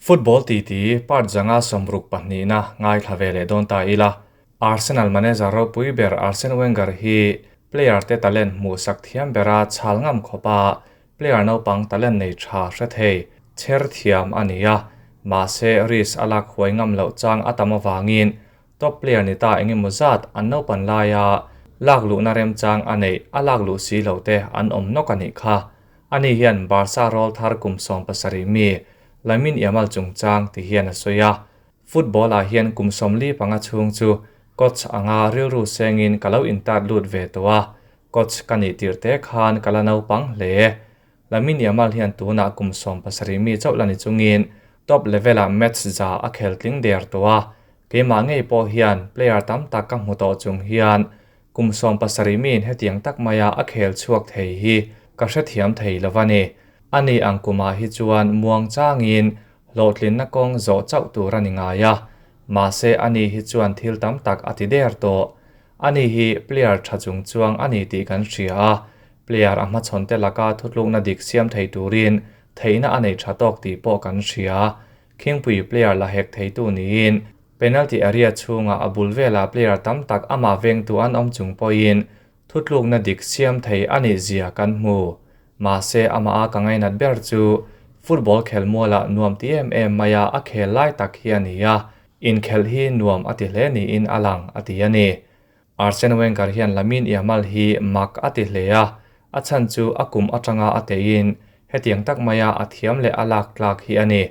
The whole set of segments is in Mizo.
Football titi part 162na ngaithla ve leh dawn ta ila. Arsenal manager ropui ber Arsene Wenger hi player te talent hmuhsak thiam bera chhal ngam khawpa player naupang talent nei tha hre thei chher thiam a ni a, mahse risk a lak huai ngam loh chang a tam avangin top player ni ta engemaw zat an naupan laia lak luhna remchang a neih a lak luh si loh te an awm nawk a nih kha. Ani hian Barca rawlthar kum 17 mi Lamine Yamal chungchang ti hian a sawi a. Football ah hian kum 45 chhung chu coach anga rilru sengin ka lo intat lut ve tawh a, coach ka nih tirh te khan ka la naupang hle. Lamine Yamal hian tunah kum 17 mi chauh la ni chungin top level ah match za a khel tling der tawh a, keimah ngei pawh hian player tam tak ka hmu tawh chung hian kum 17 miin hetiang tak maia a khel chhuak thei hi ka hrethiam thei lo a ni. Ani ang kumah hi chuan muang changin hlawhtlinna kawng zawh chauh tur a ni ngai a, mahse ani hi chuan thil tam tak a ti der tawh. Ani hi player tha chung chuang a ni tih kan hria a, player a hmachhawn te laka thutlukna dik siam thei turin theihna a nei tha tawk tih pawh kan hria. Khingpui player la hek theitu niin penalty area chhungah a bul velah player tam tak amah vengtu an awm chung pawhin thutlukna dik siam thei a nih zia kan hmu. Mahse amah a ka ngainat ber chu football khel mualah nuam ti em em maia a khel lai tak hi a ni a, inkhelh hi nuam a ti hle niin a lang a ti a ni. Arsene Wenger hian Lamine Yamal hi mak a ti hle a, a chhan chu a kum atanga a teiin hetiang tak maia a thiam leh a lak tlak hi a ni.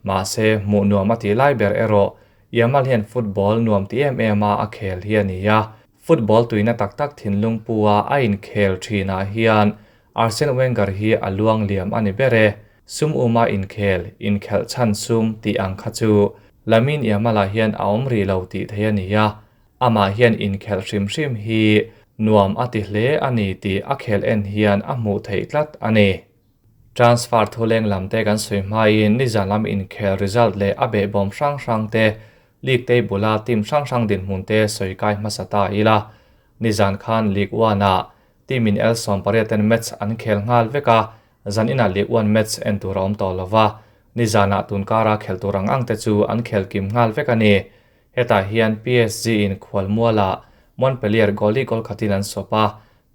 Mahse hmuh nuam a ti lai ber erawh Yamal hian football nuam ti em em a a khel hi a ni a, football tuina tak tak thinlung pu a a inkhel thinah hian Arsene Wenger hi a luang liam a ni ber e. Sum uma inkhel, inkhelh chhan sum tih ang kha chu Lamine Yamal ah hian a awm rih lo tih thei a ni a, amah hian inkhelh hrim hrim hi nuam a ti hle a ni tih a khel en hian a hmuh theih tlat a ni. Transfer thuleng lam te kan sawi hmain nizan lam inkhel result leh a behbawm hrang hrang te league table a team hrang hrang dinhmun te sawi kai hmasa ta ila. Nizan khan League One ah team in L 18 ten match an khel nghal vek a, zan inah League One match en tur a awm tawh lova, nizanah tunkara khel tur ang ang te chu an khel kim nghal vek a ni. Hetah hian PSG in khualmualah Montpellier goalie goal khatin an sawp a,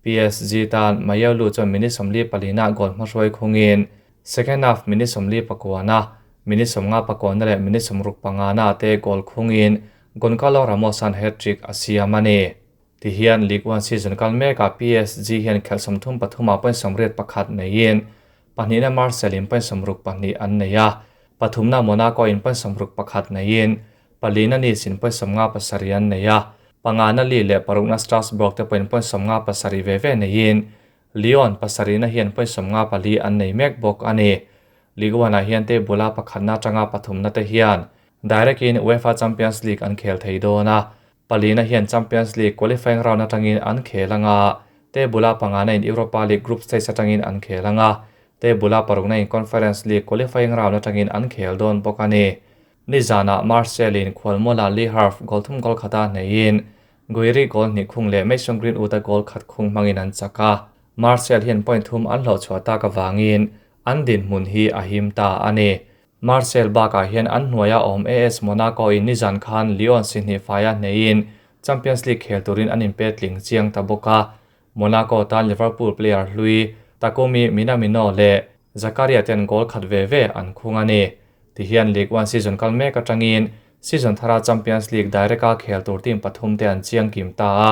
PSG tan Mayolu chuan minute 44 ah goal hmahruai khungin second half minute 49 minute 54 leh minute 65 na te goal khungin Goncalo Ramos an hat-trick a siam a ni. Ti hian Ligue 1 season kal mekah PSG hian khelh 33 ah point 81 neiin pahnihna Marseille in point 62 an nei a, pathumna Monaco in point 61 neiin palina Nice in point 57 an nei a, pangana Lille leh parukna Strasbourg te pawhin point 57 ve ve neiin Lyon pasarihna hian point 54 an nei mek bawk a ni. Ligue 1 ah hian table a pakhatna atanga pathumna te hian direct in UEFA Champions League an khel thei dawn a, palina hian Champions League qualifying round atangin an khel anga, table a pangana in Europa League group stage atangin an khel anga, table a parukna in Conference League qualifying round atangin an khel dawn bawk a ni. Nizanah Marseille in khualmualah Le Havre goal thum goal khata neiin Guiri goal hnih khung leh Mason Greenwood a goal khat khung hmangin an chak a, Marseille hian point thum an hlawh chhuah tak avangin an dinhmun hi a him ta a ni. Marseille bakah hian an hnuaia awm AS Monaco in nizan khan Lyon si hnih faia neiin Champions League khel turin an inpe tling chiang ta bawk a. Monaco tan Liverpool player hlui Takumi Minamino leh Zakaria ten goal khat ve ve an khung a ni. Ti hian Ligue 1 season kal mek atangin season thara Champions League direct a khel tur team pathum te an chiang kim ta a,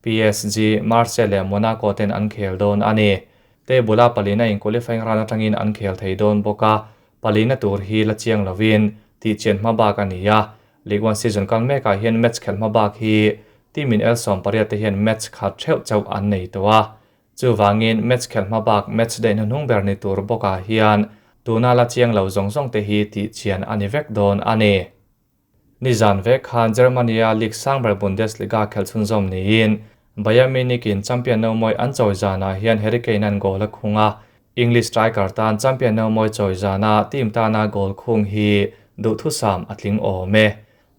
PSG, Marseille leh Monaco ten an khel dawn a ni. Table a palina in qualifying round atangin an khel thei dawn bawk a, palina tur hi la chiang lovin tih chian hma bak a ni a. Ligue 1 season kal mekah hian match khel hma bak hi team in L 18 te hian match khat theuh chauh an nei tawh a. Chuwangin match khel hma bak match day hnuhnung ber ni tur bawkah hian tuna la chiang lo zawng zawng te hi tih chian a ni vek dawn a ni. Nizan vek khan Germany a League sangber Bundesliga khel chhunzawm niin Bayern Munich in champion no mawi an chawi zanah hian Harry Kane an goal a khung a, English striker tan champion no mawi chawi zana team tana goal khung hi duhthusam a tling awm e.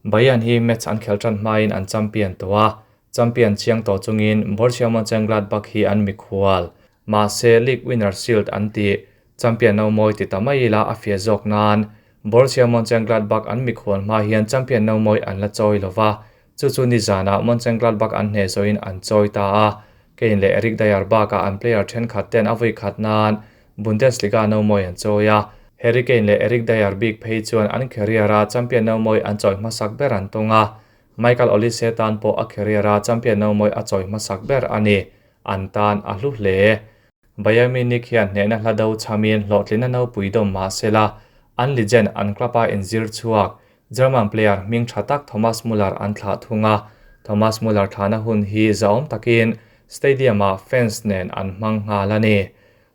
Bayern hi match an khel tan hmain an champion tawh a, champion chiang tawh chungin Borussia Mönchengladbach hi an mikhual. Mahse League winner shield an ti champion no mawi ti ta mai ila a fia zawk nan. Borussia Monchengladbach an mikhual hma hian champion no mawi an la chawi lova, chu chu nizanah Monchengladbach an hneh zawhin an chawi ta a. Kane leh Eric Dier bakah an player thenkhat ten a vawi khat nan Bundesliga no mawi an chawi a. Harry Kane leh Eric Dier bik phei chuan an career-a champion no mawi an chawi hmasak ber an tawng a. Michael Olise tan pawh a career-a champion no mawi a chawi hmasak ber a ni. An tan a hlu hle. Bayern Munich hian hnehna hla do chhamin hlawhtlinna nopui dawm mah sela, an legend an club-a inzir chhuak German player hming tha tak Thomas Muller an thlah thung a. Thomas Muller thlahna hun hi zahawm takin stadium-ah fans nen an hmang nghal a ni.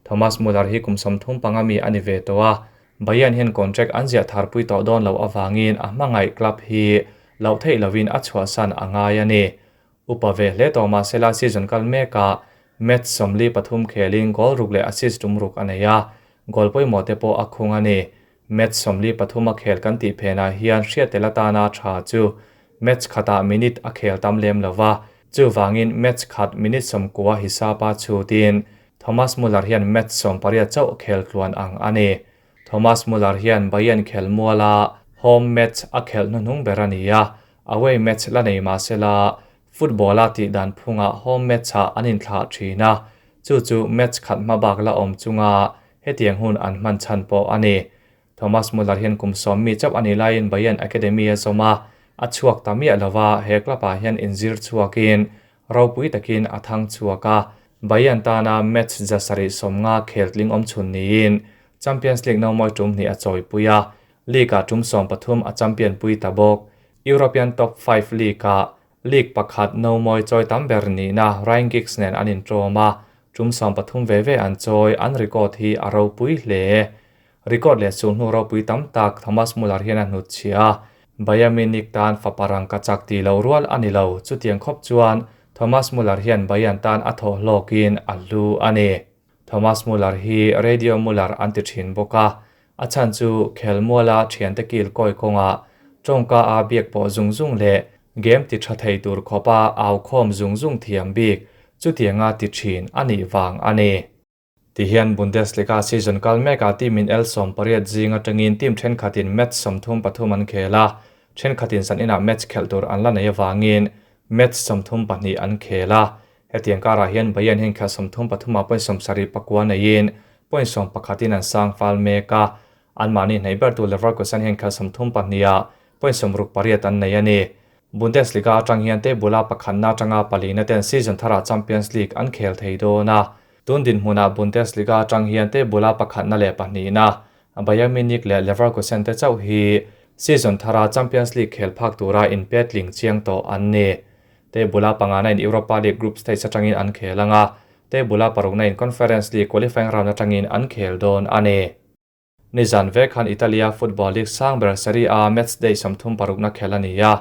Thomas Muller hi kum 35 mi a ni ve tawh a, Bayern hian contract an ziah tharpui tawh dawn loh avangin a hmangaih club hi loh theih lovin a chhuahsan a ngai a ni. Upa ve hle tawh mahsela season kal mekah match 43 khelin goal ruk leh assist tum ruk a nei a, goal pawimawh te pawh a khung a ni. Match 43 a khel kan tih phenah hian hriat tel atana tha chu match khatah minute a khel tam lem lova, chuvangin match khat minute 90 hisapa chhutin Thomas Muller hian match 18 chauh khel tluan ang a ni. Thomas Muller hian Bayern khel muala home match a khelh hnuhnung ber a ni a, away match la nei mahsela football-a tih dan phungah home match-ah an inthlah thin a, chu chu match khat hma bak la awm chunga hetiang hun an hman chhan pawh a ni. Thomas Muller hian kum 10 mi chauh a nih laiin Bayern Academy a zawm a, a chhuak ta miah lova he club-ah hian inzir chhuakin ropui takin a thang chhuak a, Bayern tana match 750 khel tling awm chhun niin Champions League no mawi tum hnih a chawipui a, League-ah tum 13 a champion pui ta bawk. European Top 5 League-ah League pakhat no mawi chawi tam ber nihna Ryan Giggs nen an intawm a, tum 13 ve ve an chawi, an record hi a ropui hle. Record leh sulhnu ropui tam tak Thomas Muller hian a hnutchhiah a, Bayern Munich tan fapa rangka chak tih lo rual a ni lo, chutiang khawp chuan Thomas Muller hian Bayern tan a thawh hlawkin a hlu a ni. Thomas Muller hi Radio Muller an ti thin bawk a, a chhan chu khelmuala thiante kil kawi kawngah tawngka a biak pawh zung zung leh game ti tha thei tur khawpa au khawm zung zung thiam bik chutianga ti thin a nih vang a ni. Tihian Bundesliga season kal mekah team in el 18 zing atangin team thenkhatin match 33 an khel a, thenkhatin zan inah match khelh tur an la nei avangin match 32 an khel a. Hetiang karah hian Bayern hian khelh 33 ah point 79 neiin point 11 in an sang fal mek a, anmahni hnaih ber tu Leverkusen hian khelh 32 ah point 68 an nei a ni. Bundesliga atang hian table-a pakhatna atanga palina ten season tharah Champions League an khel thei dawn a. Tun dinhmunah Bundesliga atang hian table-a pakhatna leh pahnihna Bayern Munich leh Leverkusen te chauh hi season thara Champions League khel phak tura inpetling chiang tawh an ni. Table-a pangana in Europa League group stage atangin an khel anga, table-a parukna in Conference League qualifying round atangin an khel dawn a ni. Nizan vek khan Italia Football League sang ber Serie A match day 36 na khel a ni a,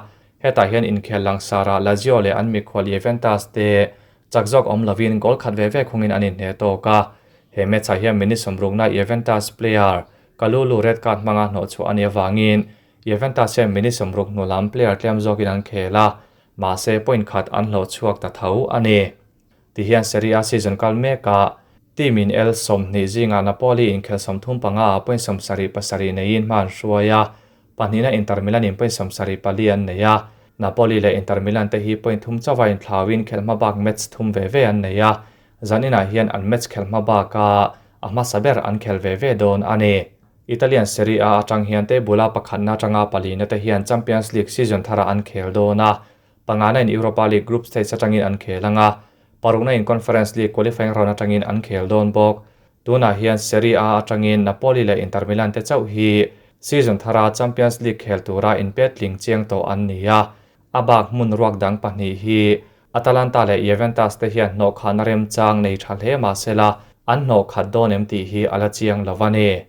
hetah hian inkhel langsarah Lazio leh an mikhual Juventus te chak zawk awm lovin goal khat ve ve khungin an inhne tawk a. He match-ah hian minute 60 na Juventus player Kalulu red card hmanga hnawh chhuah a nih avangin Juventus hian minute 60 hnu lam player tlem zawkin an khel a, mahse point khat an hlawh chhuak ta tho a ni. Tihian Serie A season kal mekah team in el 20 zingah Napoli inkhel 35 ah point 77 neiin hma an hruai a, pahnihna Inter Milan in point 74 an nei a. Napoli leh Inter Milan te hi point 3 chauha inthlauin khelh hma bak match 3 ve ve an nei a, zaninah hian an match khelh hma baka a hmasa ber an khel ve ve dawn a ni. Italian Serie A atang hian table-a pakhatna atanga palina te hian Champions League season tharah an khel dawn a, pangana in Europa League group stage atangin an khel anga, parukna in Conference League qualifying round atangin an khel dawn bawk. Tunah hian Serie A atangin Napoli leh Inter Milan te chauh hi season thara Champions League khel tura inpetling chiang tawh an ni a, a bak hmun ruak dang pahnih hi Atalanta leh Juventus te hian hnawh khahna remchang nei tha hle mahsela an hnawh khat dawn em tih hi a la chiang lo a ni.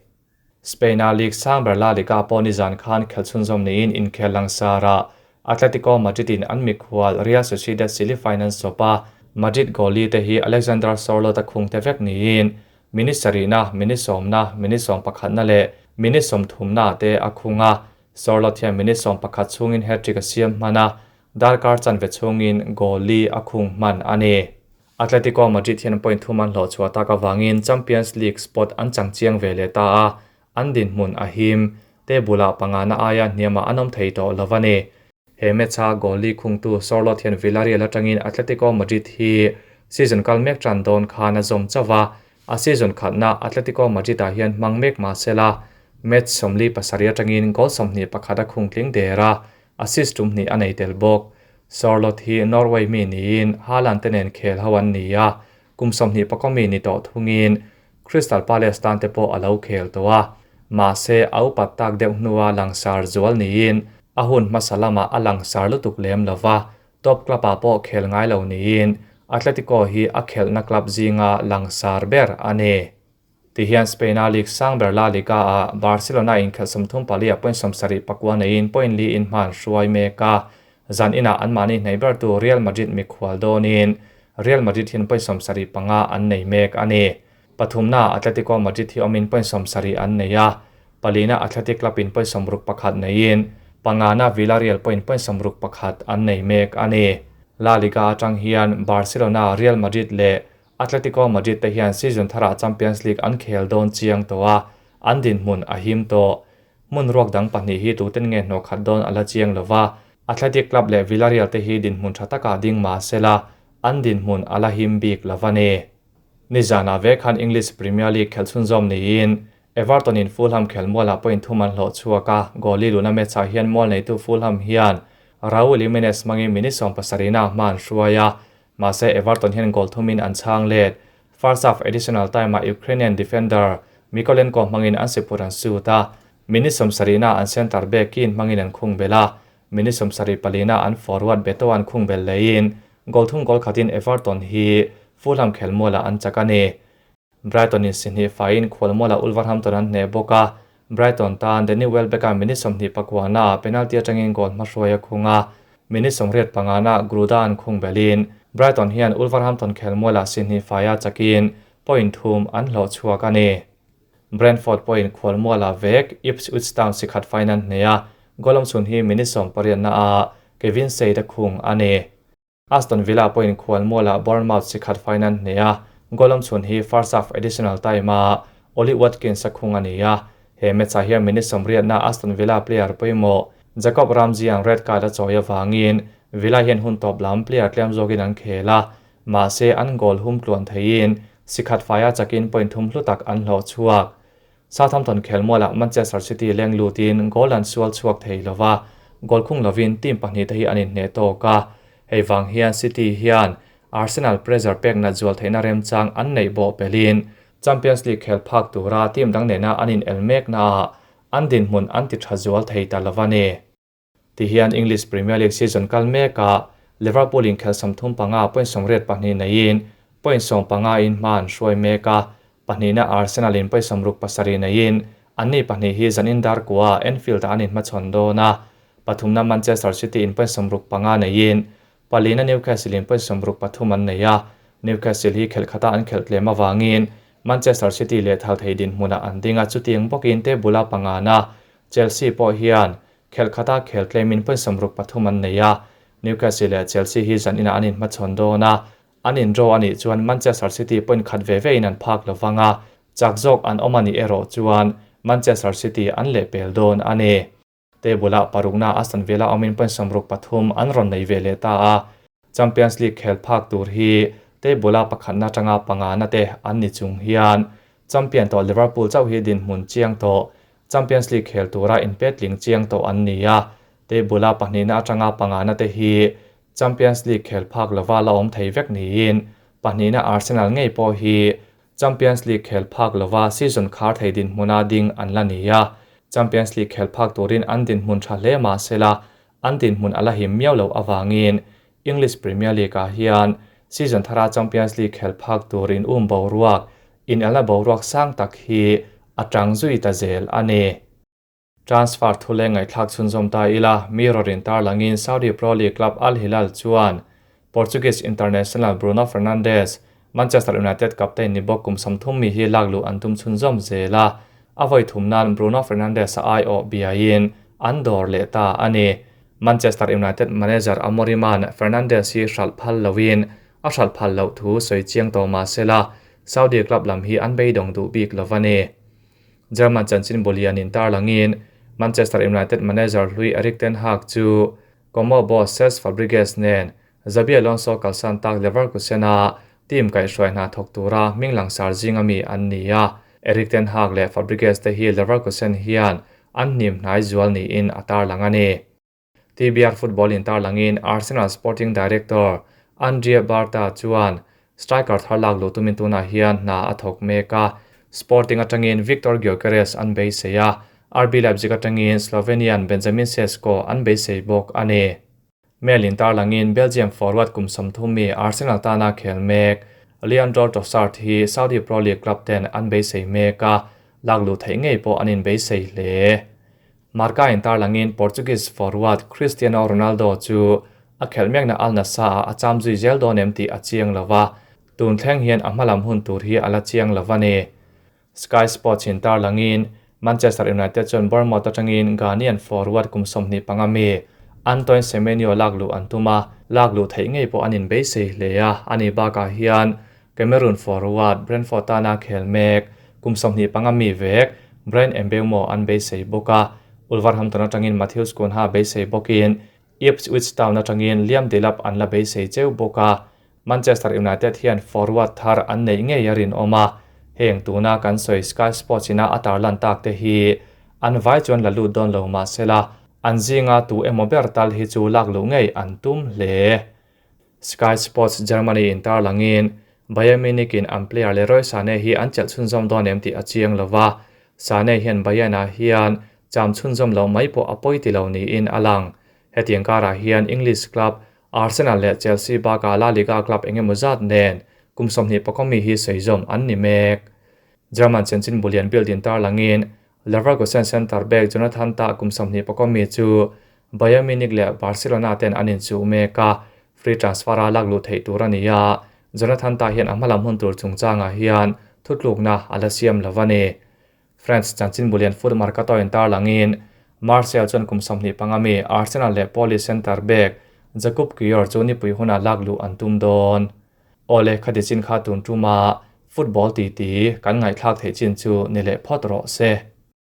Spain-a League sang ber La Liga pawh nizan khan khelh chhunzawm niin inkhel langsarah Atletico Madrid in an mikhual Real Sociedad semi-final sawpa Madrid goalie te hi Alexander Sorloth a khung te vek niin minute sarihna, minute sawmna, minute 11na leh minute 30na te a khung a. Sorloth hian minute 11 chhungin hat-trick a siam hman a, darkar chanve chhungin goalie a khung hman a ni. Atletico Madrid hian point 3 an hlawh chhuah tak avangin Champions League spot an chang chiang ve leh ta a, an dinhmun a him. Table-ah pangana aia hniamah an awm thei tawh lo a ni. He match-a goal li khungtu Sorloth hian Villarreal atangin Atletico Madrid hi season kal mek tan dawn khan a zawm chauh a, a season khatna Atletico Madrid-ah hian hmang mek mah sela, match 47 atangin goal 21 a khung tling der a, assist tum hnih a nei tel bawk. Sorloth hi Norway mi niin Haaland te nen khel ho an ni a, kum 24 mi ni tawh thungin Crystal Palace tan te pawh a lo khel tawh a, mahse a upat tak deuh hnua langsar zual niin a hun hmasa lamah a langsar lutuk lem lo va, top club-ah pawh khel ngai lo niin Atletico hi a khelhna club zinga langsar ber a ni. Tihian Spain-a league sang ber La Liga-ah Barcelona inkhelh 34 ah point 79 neiin point li in hman hruai mek a, zan inah anmahni hnaih bertu Real Madrid mikhual dawnin Real Madrid hian point 75 an nei mek a ni. Pathumna Atletico Madrid hi awmin point 70 an nei a, palina Athletic Club in point 61 neiin pangana Villarreal point point 61 an nei mek a ni. La Liga atang hian Barcelona, Real Madrid leh Atletico Madrid te hian season tharah Champions League an khel dawn chiang tawh a, an dinhmun a him tawh. Hmun ruak dang pahnih hi tuten nge hnawh khat dawn a la chiang lo va, Athletic Club leh Villarreal te hi dinhmun tha takah ding mah sela, an dinhmun a la him bik lo va ni. Nizanah ve khan English Premier League khelh chhunzawm niin Everton in Fulham khelmualah point thum an hlawh chhuak a, goal li luna match-ah hian mual neitu Fulham hian Raul Jimenez hmangin minute 70 na hma an hruai a, mahse Everton hian goal thumin an chhang let. First half additional time-ah Ukrainian defender Mykolenko hmangin an siphur an shoot a, minute 70 na an centre back Keane hmangin an khung bel a, minute 74 na an forward Beto an khung bel leiin goal thum goal khatin Everton hi Fulham khelmualah an chak a ni. Brighton in sihnih faiin khualmualah Wolverhampton an hneh bawk a, Brighton tan Danny Welbeck-a minute 29 na penalty atangin goal hmahruai a khung a, minute 85 na Gruda an khung belin Brighton hian Wolverhampton khelmualah sihnih faia chakin point thum an hlawh chhuak a ni. Brentford pawhin khualmualah vek Ipswich Town sikhat fain an hneh a, goal awm chhun hi minute 18 na a Kevin Schade a khung a ni. Aston Villa pawhin khualmualah Bournemouth sikhat fain an hneh a, goal awm chhun hi first half additional time a Ollie Watkins a khung a ni a, he match-ah hian minute 80 na Aston Villa player pawimawh Jacob Ramsey an red card a chawi avangin Villa hian hun tawp lam player tlem zawkin an khel a, mahse an goal hum tluan theiin sikhat faia chakin point thum hlu tak an hlawh chhuak. Southampton khelmualah Manchester City leng lutin goal an sual chhuak thei lova, goal khung lovin team pahnih te hi an inhneh tawk a, hei wang hian City hian Arsenal pressure pek nat zual theihna remchang an neih bawh pelin Champions League khel phak tura team dang nena an in el mek na an dinhmun an ti tha zual thei ta lova ni. Tihian English Premier League season kal meka Liverpool in khel 35 point 82 neiin point 15 in hma an hruai meka, pahnih na Arsenal in point 67 neiin anni pahnih hi zanin dar kwa Anfield an in hmachhawn dawn a, pathum na Manchester City in point 65 neiin palina Newcastle in point 63 an nei a, Newcastle hi khel khata an khel tlem awangin Manchester City leh thal thei dinhmunah an dinga chutiang bawkin table-a panga na Chelsea pawh hian khel khata khel tlemin point 63 an nei a, Newcastle leh Chelsea hi zanin an in hmachhawn dawn a, an in draw ani chuan Manchester City point khat ve ve in an phak lovanga, chak zawk an awm ani erawh chuan Manchester City an leh pel dawn ani. Table-ah parukna Aston Villa awmin point 63 an rawn nei ve leh ta a, Champions League khel phak tur hi table-a pakhatna tanga panga na te an ni chung hian champion tawh Liverpool chauh hi dinhmun chiang tawh Champions League khel tura inpetling chiang tawh an ni a, table-a pahnihna atanga panga na te hi Champions League khel phak lova la awm thei vek niin pahnihna Arsenal ngei pawh hi Champions League khel phak lova season khar thei dinhmuna ding an la ni a, Champions League khel phak turin an dinhmun tha hle mah sela an dinhmun a la him miau lo awangin English Premier League ah hian season thara Champions League khel phak turin boruak in ala boruak sang tak hi atang zui ta zel ani. Transfer thule ngai thlak chhunzawm ta ila Mirror in tarlangin Saudi Pro League club Al Hilal chuan Portuguese international Bruno Fernandes, Manchester United captain ni bawk kum 30 mi hi laklu an tum chhunzawm zela a voi thum nan Bruno Fernandes a ai aw biain an dawr leh ta ani. Manchester United manager Amorim an Fernandes hi hral phal loin a hral phal lo thu soi chiang to ma sela Saudi club lam hi an beidawng duh bik lovani. German chanchin Bolian in tarlangin Manchester United manager hlui Erik ten Hag chu Como boss Cesc Fabregas nen Xabi Alonso kalsan tak Leverkusen-a team kaihhruai hna thawk tura hming langsar zinga mi an ni a. Erik ten Hag leh Fabregas te hi Leverkusen hian an hnim hnai zual niin a tarlang a ni. TBR Football in tarlangin Arsenal sporting director Andrea Berta chuan striker thar lak luh tumin tunah hian hna a thawk mek a. Sporting atangin Viktor Gyokeres an beisei a, RB Leipzig atangin Slovenian Benjamin Sesko an beisei bawk a ni. Mail in tarlangin Belgium forward kum 30 mi Arsenal tana khel mek Leandro Trossard hi Saudi Pro League club ten an beisei mek a, lak luh theih ngei pawh an inbeisei hle. Marca in tarlangin Portuguese forward Cristiano Ronaldo chu a khelh mekna Al Nassr-ah a cham zui zel dawn em tih a chiang lo va, tun thleng hian a hmalam hun tur hi a la chiang lo a ni. Sky Sports in tarlangin Manchester United chuan Bournemouth atangin Ghanaian forward kum 25 mi Antoine Semenyo lak luh an tum a, lak luh theih ngei pawh an inbeisei hle a, ani bakah hian Cameroon forward Brentford tana khel mek kum 25 mi vek Bryan Mbeumo an beisei bawk a, Wolverhampton atangin Matheus Cunha beisei bawkin Ipswich Town atangin Liam Delap an la beisei cheu bawk a, Manchester United hian forward thar an neih ngei a rinawm a, heng tuna kan sawi Sky Sports ina a tarlan tak te hi an vai chuan la lut dawn lo mahsela an zinga tu emaw ber tal hi chu lak luh ngei an tum hle. Sky Sports Germany in tarlangin Bayern Munich in an player Leroy Sane hi an chelh chhunzawm dawn em tih a chiang lo va, Sane hian Bayern ah hian cham chhunzawm loh mai pawh a pawi ti lo niin a lang. Hetiang karah hian English club Arsenal leh Chelsea bakah La Liga club eng emaw zat nen kum 20 mi hi sawi zawm an ni mek. German chanchin bulian Bild in tarlangin Leverkusen centre back Jonathan Tah kum 25 mi chu Bayern Munich leh Barcelona ten an inchuh mek a, free transfer a lak luh theih tur a ni a, Jonathan Tah hian a hmalam hun tur chungchangah hian thutlukna a la siam lo a ni. French chanchin bulian Foot Mercato in tarlangin Marseille chuan kum 25 mi Arsenal leh Polish centre back Jakub Kiwior chu nipui hunah lak luh an tum dawn. Awle khati chin kha tun tuma football titi kan ngaihthlak theih chin chu ni leh phawt rawh se.